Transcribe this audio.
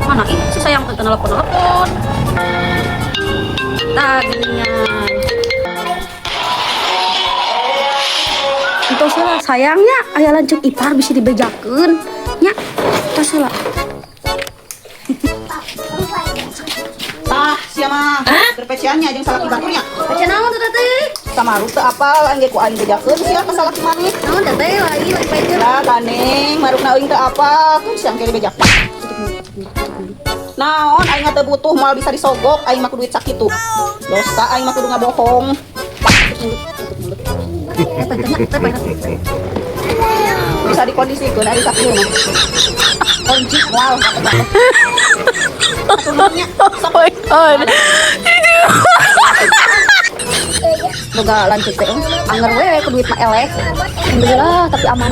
Mana ih si sayang teh telepon-telepon. Tah geuningan. Entos lah sayangnya aya lanceuk ipar bisa dibejakeun nya. Entos lah. Tah, sia mah. Berpeciannya jeung salaki baturnya. Baca naon tuh teteh? Samaru teu apal aing ge ku aing bejakeun sia ka salaki maneh. Naon teteh lagi lagi paekeun. Lah kaneng, marukna euing teu apal, tuh sia engke dibejak. Naon aing mah teu butuh moal bisa disogok, aing mah kudu duit sakitu. Dosa aing mah kudu ngabohong. Bisa dikondisikeun ari sakieu mah. Kunci moal. Atuh nya. Oh my God. Boga lanceuk teh anger we ku duit mah eleh. Alhamdulillah tapi aman.